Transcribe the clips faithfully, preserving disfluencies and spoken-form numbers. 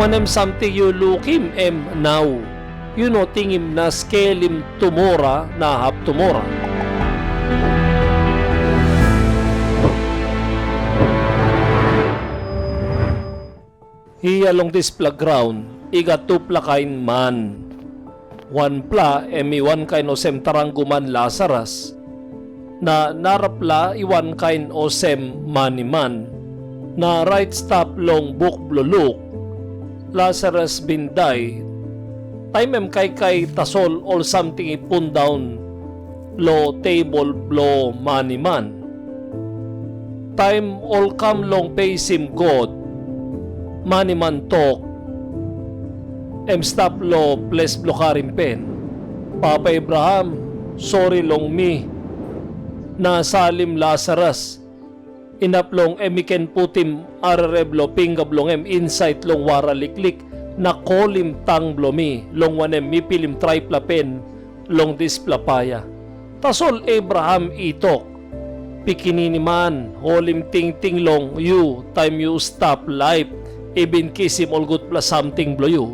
Wanem samting yu lukim em nau? Yu no tingim na skelim tumora na hap tumora. Hia long dispela graun i gat tupela kain man. Wanpela em i wankain olsem taranguman Lasarus, na narapela i wankain olsem maniman. Na rait stap long buk bilong Luk, Lasarus bin dai. Taim em kaikai tasol ol samting i pundaun long tebol bilong maniman. Taim ol kam long peisim God, maniman tok, em stap long ples bilong harim pen, "Papa Abraham, sori long mi, na salim Lasarus, inap long em i ken putim arere bilong pinga bilong em insait long wara liklik na kolim tang bilong mi, long wanem, mi pilim traipela pen long dispela paia." Tasol Abraham i tok, "Pikinini man, holim tingting long yu taim yu stap laip i bin kisim ol gutpela samting bilong yu,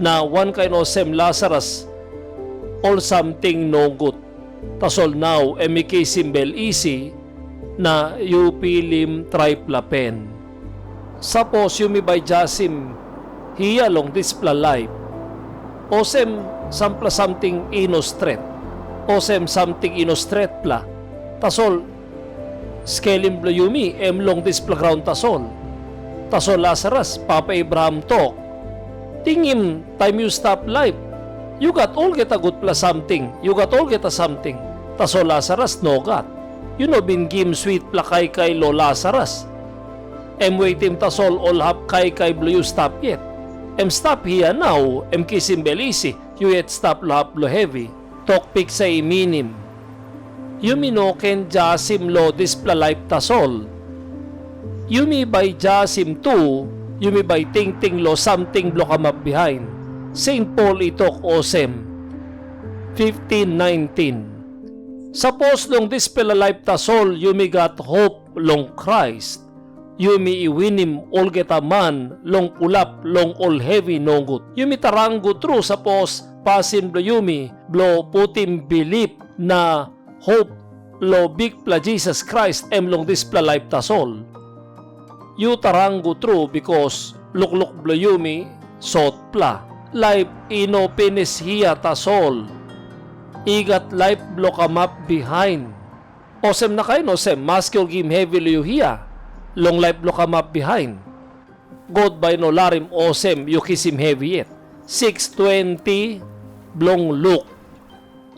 na wankain olsem Lasarus, ol samting nogut. Tasol nau em i kisim bel isi, na yu pilim traipela pen. Sapos yumi bai jasim hia long dispela laip, olsem sampela samting i no stret, olsem samting i no stretpela, tasol skelim bilong yumi em long dispela graun tasol." Tasol Lasarus, papa Abraham, tok, "Tingim, taim yu stap laip, yu gat olgeta gutpela samting, yu gat olgeta samting. Tasol Lasarus nogat. Yu no bin gim switpela kaikai long Lasarus. Em wetim tasol ol hap kaikai bilong yu stap yet. Em stap hia nau, em kisim bel isi, yu yet stap long hap bilong hevi." Tok piksa i minim, yumi no ken jasim long dispela laip tasol. Yumi bai jasim tu, yumi bai tingting long samting bilong kamap bihain. Seint Pol i tok olsem, fiftin naintin, "Sapos long dispela laip tasol yumi gat hop long Krais, yumi i winim olgeta man long pulap long ol hevi nogut. Yumi tarangu tru sapos pasin bilong yumi bilong putim bilip na hop long Bikpela Jisas Krais em long dispela laip tasol. Yu tarangu tru, bikas lukluk bilong yumi sotpela. Laip i no pinis hia tasol. I gat laip bilong kamap bihain. Olsem na kain olsem, maski ol gim hevi long yu hia, long laip bilong kamap bihain, God bai i no larim olsem yu kisim hevi yet." Siks twenti bilong Luk.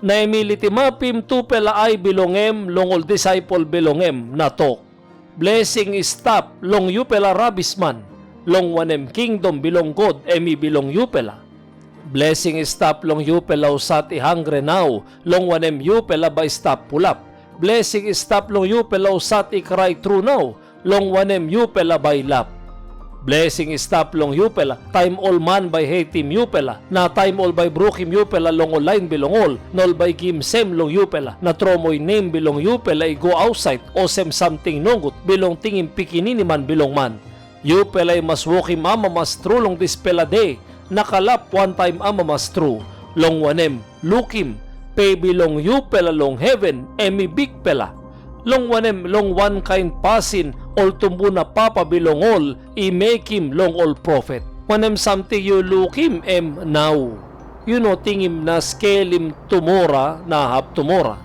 Na em i litimapim tupela ai bilong em long ol disaipel bilong em na tok, "Blesing i stap long yupela rabisman, long wanem, kingdom bilong God em i bilong yupela. Blesing i stap long yupela husat i hangre nau, long wanem, yupela bai i stap pulap. Blesing i stap long yupela husat i krai tru nau, long wanem, yupela bai i lap. Blesing i stap long yupela taim ol man bai hetim yupela, na taim ol bai brukim yupela long ol lain bilong ol, na ol bai gim sem long yupela, na tromoi nem bilong yupela i go ausait olsem samting nogut bilong tingim Pikinini Man bilong Man. Yupela i mas wokim amamas tru long dispela de, na kalap wantaim amamas tru, long wanem, lukim, pe bilong yupela long heven em i bikpela, long wanem, long wankain pasin ol tumbuna papa bilong ol i mekim long ol profet. Wanem samting yu lukim em nau, yu no tingim na skelim tumora na hap tumora.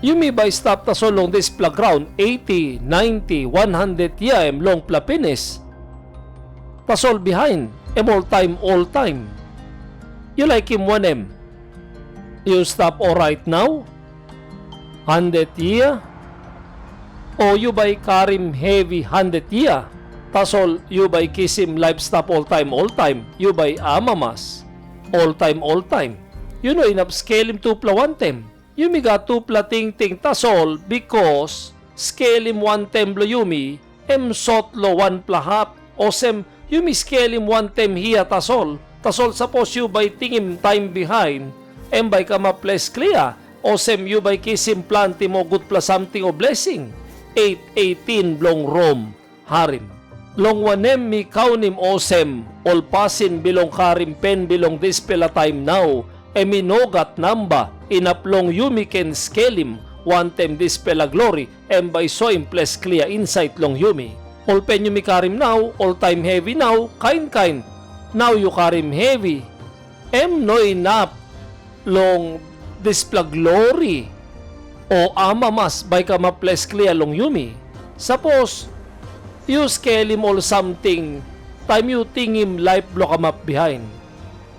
Yumi bai i stap tasol long dispela graun eiti, nainti, wan handret yia em longpela pinis. Tasol bihain em oltaim oltaim. Yu laikim wanem? Yu stap orait nau? Handret yia? O yu bai karim hevi handret yia, tasol yu bai kisim laip stap oltaim oltaim, yu bai amamas oltaim oltaim. Yu no inap skelim tupela wantaim. Yumi gat tupela tingting tasol, bikas skelim wantaim bilong yumi em sot long wanpela hap, olsem yumi skelim wantaim hia tasol. Tasol sapos yu bai tingim taim bihain, em bai i kamap ples klia, olsem yu bai kisim planti moa gutpela samting o blesing. Eit eitin bilong Rom. Harim. Long wanem, mi kaunim olsem, ol pasin bilong karim pen bilong dispela taim nau, em i no gat namba inap long yumi ken skelim, wantaim dispela glori em bai i soim ples klia insait long yumi. Ol pen yumi karim nau, ol taim hevi nau, kain kain, nau yu karim hevi, em no inap long dispela glori o amamas bai i kamap ples klia long yumi. Sapos yu skelim ol samting taim yu tingim laip bilong kamap bihain.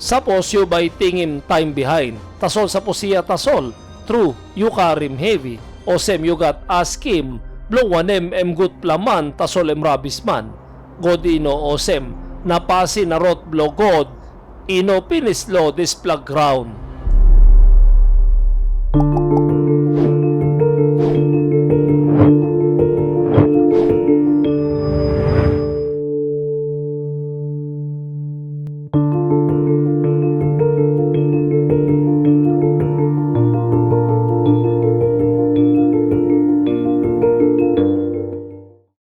Sapos yu bai tingim taim bihain, tasol sapos hia tasol, tru, yu karim hevi, olsem yu gat askim, bilong wanem em gutpela man, tasol em rabisman? God i no olsem, na pasin na rot bilong God i no pinis long dispela graun.